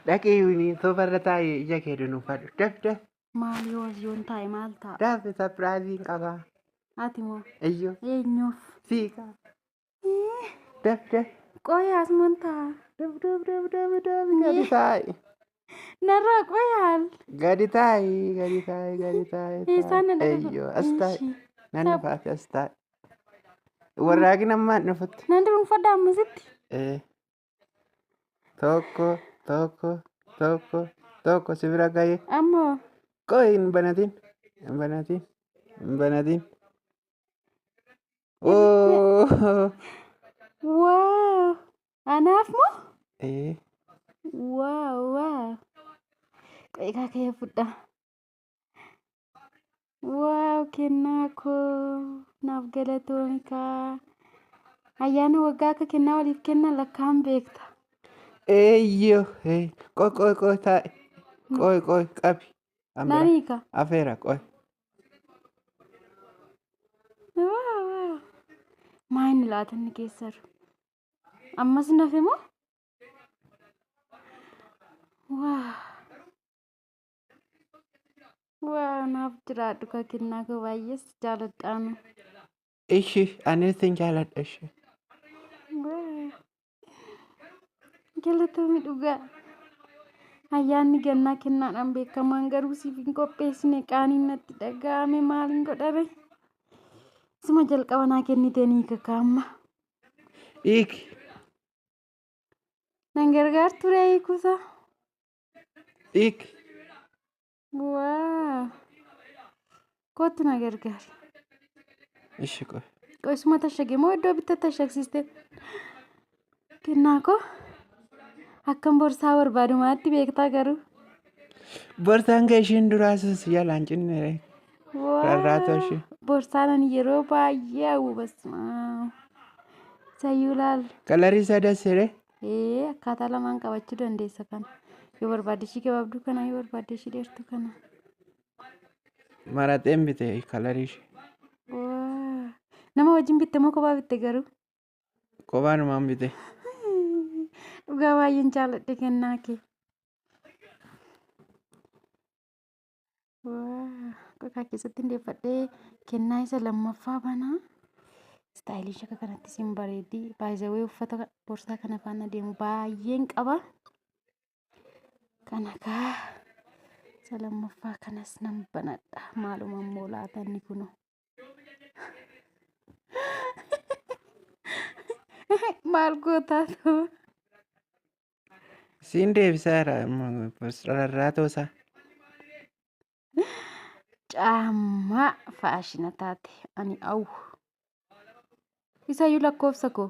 Dhaqii sofarra taa'ee ija kee dunuunfadhu. Daf daf Maal yoo as yoon taa'e maal ta'a? Daf, surpriseiin qaba. Ati moo? Iyyoo. Eenyuuf? Siiqa. Daf daf. Qoy, asuman taa'a. Daf daf daf daf daf, gadi taa'i. Narraa qoyaal. Gadi taa'i, gadi taa'i, gadi taa'i. Eessaan na dhaqa? Eyyoo, as taa'i. Nan dhufaati, as taa'i. Warraaqni ammaan dhufutti. Nan dhuunfadha ammasitti. Ee. Tokko, tokko, tokko, tokko, si bira ga'e. Ammoo. Qoy, hin banatin. Hin banatin. Hin banatin. Oo. Wow! Anaaf moo? Ee. Wow! Qoy, kee fudha. Wow, kennaa koo naaf galatoomi kaa. Ayyaana waggaa akka kennaa waliif kennan lakkaa'an beekta. Eeyyoo. Qoy, qoy, qoy, taa'i. Qoy, qoy, qabi. Naan hiika. Afeera, qoy. Wow! Maa inni laata inni keessa jiru? Ammas nafe moo? Wow! Wow, naaf jiraadhu kaa, kennaa koo baay'ees jaaladhaanu. Ishi, anis sin jaaladha ishi. Wow! Galatoomi dhugaa. Ayyaanni gannaa kennaadhaan beekamaan garuu siif hin qopheessine, qaaniin natti dhaga'ame, maaliin godhare? Isuma jalqaba naa kennite ni kakaamma. Hiiki. Nan gargaar ture hiikuusaa. Hiiki. Wow! Kottu na gargaari. Ishi, qoy. Qoysuma tashage moo iddoo bittatti tashagsiiste? Kennaa koo, akkam borsaa barbaadumaatti beektaa garuu. Borsaan kee ishiin duraa sun si jalaan cinne. Rarraatoo ishee. Borsaan ani yeroo baay'ee hawwu, basmaa. Sayyuu laal. Colorii isaa dassire. Ee, akkaataa lamaan qabachuu dandeessa kana. Yoo barbaadde ishii gabaabduu kana, yoo barbaadde ishii dheertuu kana. Maraxeen bite colorii ishee. Waa. Nama wajjin bitte moo kophaa bitte garuu? Kophaanumaan bite. Dhugaa baay'een jaalladhe kennaa kee. Waa. Qokaa keessatti hindeeffadhee kennaa isa lammaffaa banaa. Styleii ishee akka kanatti siin bareeddi. Baay'ee uffata borsaa kana faana deemu baay'een qaba. Kana kaa isa lammaffaa kanas nan banadha. Maaluma immoo laata inni kunoo? Maal gootaa ta'u? Siin deebisaa jira rarraatoo isaa. Caammaa faashina taate ani awwu. Isayyuu lakkoofsa koo.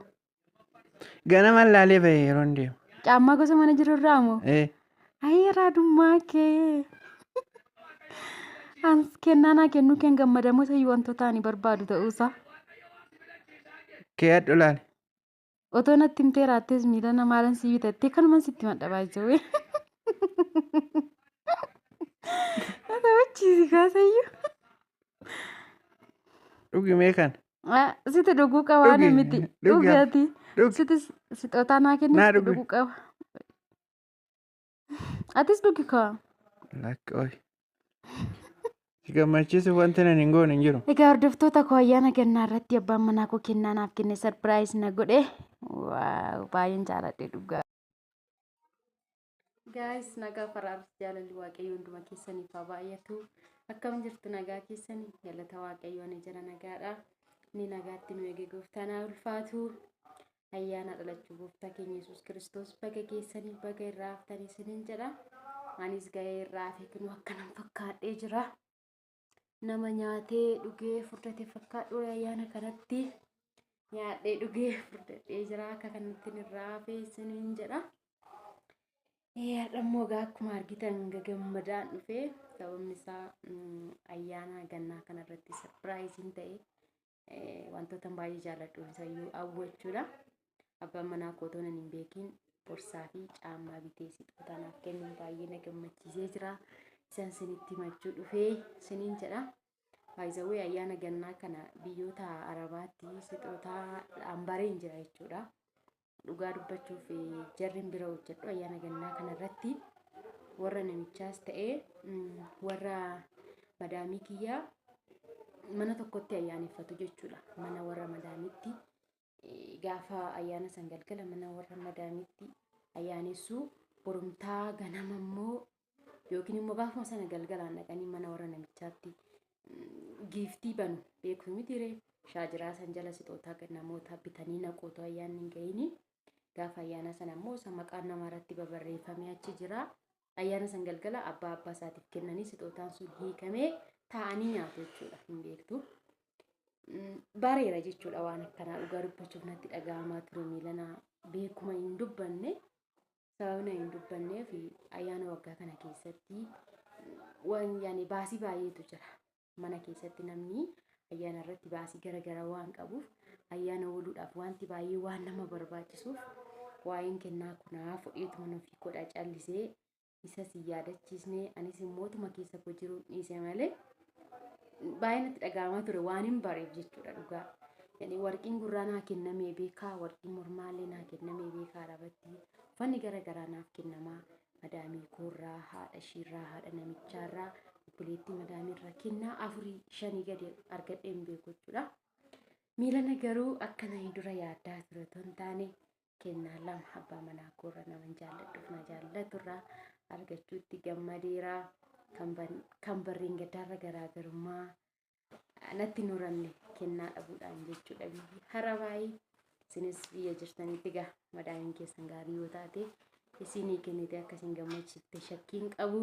Ganama laalee bahe yeroo hin deemu. Caammaa gosa mana jiru irraa moo? Ee. Ayi, raadummaa kee. Ans kennaa naa kennuu keen gammadamoo isayyuu wantoota ani barbaadu ta'uusaa. Kee hadhu laale. Otoo natti himtee raattees miila namaalan sii bitattee kanuman sitti madha baay'isee. Taphachiisi kaasayyuu. Dhugi mee kana. Sitti dhuguu qaba. Dhugi, miti. Dhugi. Dhugi ati. Dhugi. Sitti sixootaa naa kenne. Naa sitti dhugi. Dhuguu qaba. Atis dhugi kaa. Lakki, oyi. Si gammachiisuuf wanti nan hin goone hin jiru. Egaa hordoftoota koo, ayyaana gannaa irratti abbaan manaa koo kennaa naaf kenne, surprise na godhe. Wow, baay'een jaaladhe dhugaa. Guys, nagaa faraarus jaalalli Waaqayyoo hunduma keessaniif haa baay'atu. Akkam jirtu, nagaa keessanii? Galata Waaqayyoo, ani jira nagaadha. Inni nagaatti nu eege gooftaan haa ulfaatu. Ayyaana dhalachuu gooftaa keenya Yesuus Kiristoos baga geessanii, baga irraa haftanii isiniin jedha. Anis ga'ee irraa hafe kunuu akkanan fakkaadhee jira. Nama nyaatee dhugee furdate fakkaadhu, ayyaana kanatti nyaadhee dhugee furdadhee jira, akka kanatti irraa hafe isiniin jedha. Har'a immoo egaa akkuma argitan gagammadaan dhufee, sababni isaa ayyaana gannaa kanarratti surpriseiin ta'e wantoota baay'ee jaalladhu isayyuu hawwachuudha. Abbaan manaa koo otoo nan hin beekin borsaa fi caammaa bitee sixootaa naaf kennuun baay'ee na gammachiisee jira. Isan isinitti himachuu dhufee isiniin jedha. Baay'izawwee ayyaana gannaa kana biyyoota Arabaatti sixootaa bareen jira jechuudha. Dhugaa dubbachuuf jarri bira hojjedhu ayyaana gannaa kanarratti warra namichaas ta'ee warra madaamii kiyyaa mana tokkotti ayyaaneffatu jechuudha. Mana warra madaamiitti gaafa ayyaana san galgala mana warra madaamiitti ayyaanessu, borumtaa ganama immoo yookiin immoo gaafuma sana galgalaan dhaqanii mana warra namichaatti giiftii banu. Beektu miti ree? Shaajiraa san jala sixootaa namoota bitanii naqootu ayyaanni hin ga'ini. Gaafa ayyaana sana immoo isa maqaan namaa irratti babarreeffamee achi jira. Ayyaana san galgala abbaa abbaa isaatiif kennanii sixootaan sun hiikamee taa'anii nyaatu jechuudha. Hin beektu. Bareera jechuudha waan akkanaa. Dhugaa dubbachuuf natti dhaga'amaa ture miilana beekuma hin dubbanne. Sababni hin dubbanneef ayyaana waggaa kana keessatti waan yaani baasii baay'eetu jira. Mana keessatti namni ayyaana irratti baasii garaagaraa waan qabuuf, ayyaana ooluudhaaf wanti baay'ee waan nama barbaachisuuf, waa'een kennaa kunaa fudheetuma nuuf godha callisee isa si yaadachiisnee anis immootuma keessa koo jiru dhiise malee baay'ee natti dhaga'amaa ture waan hin bareef jechuudha dhugaa. Yani warqiin gurraa naa kennamee beekaa, warqiin mormaallee naa kennamee beekaa, arabatti uffanni garaagaraa naaf kennamaa, madaamii koorraa, haadha ishiirraa, haadha namichaarraa, obboleettii madaamiirraa kennaa 4 5 gadi argadhee hin beeku jechuudha. Miilana garuu akka nani dura yaaddaa ture otoo hin taane kennaa 2 abbaa manaa koorraa, nama jaalladhuuf na jaallaturraa argachuutti gammadeera. Kan barreen gaddaarra garaagarummaa natti hin horanne kennaa dhabuudhaan jechuudha. Biyyi hara baay'ee isinis biyya jirtanitti gaa madaamiin keessan gaarii yoo taate isinii kennite akkasiin gammachiifte shakkiin qabu.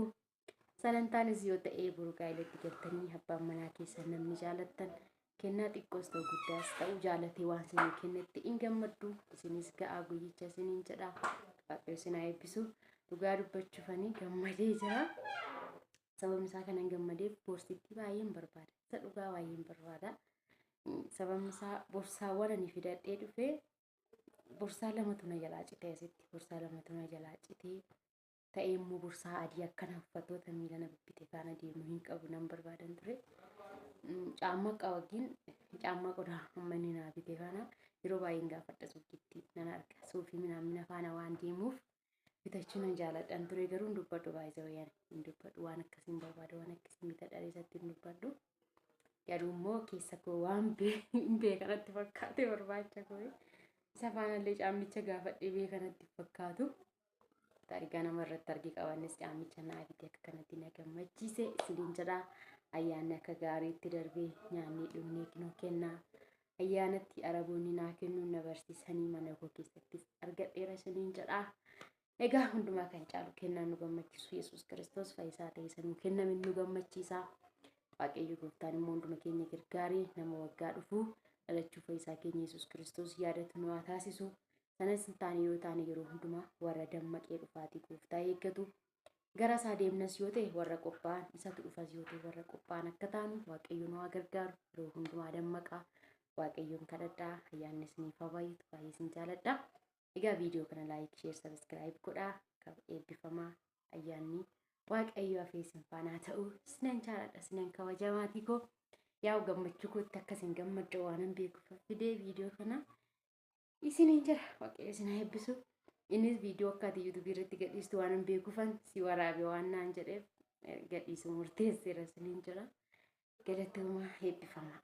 Sanantaanis yoo ta'e boru gaa'elatti galtanii abbaan manaa keessan namni jaalattan kennaa xiqqoos ta'u guddaas ta'u jaalatee waan isinii kennetti hin gammaddu. Isinis ga'aa guyyicha isiniin jedha. Waaqayyo isin haa eebbisu. Dhugaa dubbachuufanii gammadee jira. Sababni isaa kanan gammadeef borsittii baay'een barbaada. Isa dhugaa baay'een barbaada. Sababni isaa borsaawwan ani fidadhee dhufee borsaa lamatu na jalaa cite asitti. Borsaa lamatu na jalaa citee ta'ee immoo borsaa adii akkana uffatoota miila na bibbite faana deemu hin qabu nan barbaadan ture. Caammaa qabagiin caammaa qodaa amma inni naa bite kana yeroo baay'een gaafadha, suuqiitti nan arga. Suufii minaamina faana waan deemuuf bitachuu nan jaaladhan ture, garuu hin dubbadhu, baay'ee wayyaan hin dubbadhu, waan akkasiin barbaada, waan akkasiin bitadha isatti hin dubbadhu. Garuu immoo keessa koo waan hin beekanatti fakkaate barbaacha koo isa faanallee caammicha gaafadhee beekanatti fakkaatu. Ergaa nama irratti argee qabannes caammicha naa bite akka kanatti na gammachiise isiniin jedha. Ayyaanni akka gaariitti darbee nyaannee dhugnee kinoo kennaa. Ayyaanatti araboonni naa kennuun na barsiisanii mana koo keessattis argadheera isiniin jedha. Egaa hundumaa kan caalu kennaan nu gammachiisu Yesuus Kiristoos fayyisaa ta'e isa nuu kenname nu gammachiisa. Waaqayyo gooftaan immoo hunduma keenya gargaaree nama waggaa dhufu dhalachuu fayyisaa keenya Yesuus Kiristoos yaadatu nu haa taasisu. Sanas hin taane yoo taane yeroo hundumaa warra dammaqee dhufaatii gooftaa eeggatu. Gara isaa deemnas yoo ta'e warra qophaa'an, isatu dhufas yoo ta'e warra qophaa'an akka taanu Waaqayyo nu haa gargaaru. Yeroo hundumaa dammaqaa, Waaqayyoon kadhadhaa. Ayyaanni isiniif haa baay'atu. Baay'ee isin jaaladha. Egaa viidiyoo kana like, share, subscribe godhaa. Eebbifamaa, ayyaanni Waaqayyo hafee isin faanaa ta'u. Isinan jaaladha, isinan kabajamaatii koo. Yaa'u gammachuu kootti akkasin gammadda waanan beekuuf fidee viidiyoo kana isiniin jira. Waaqayyo isin haa eebbisu. Innis viidiyoo akka ati yuutuubii irratti gadhiistu waan hin beekuufan si waraabe waan naan jedheef gadhiisuu murteesseera isiniin jira. Galatoomaa, eebbifamaa.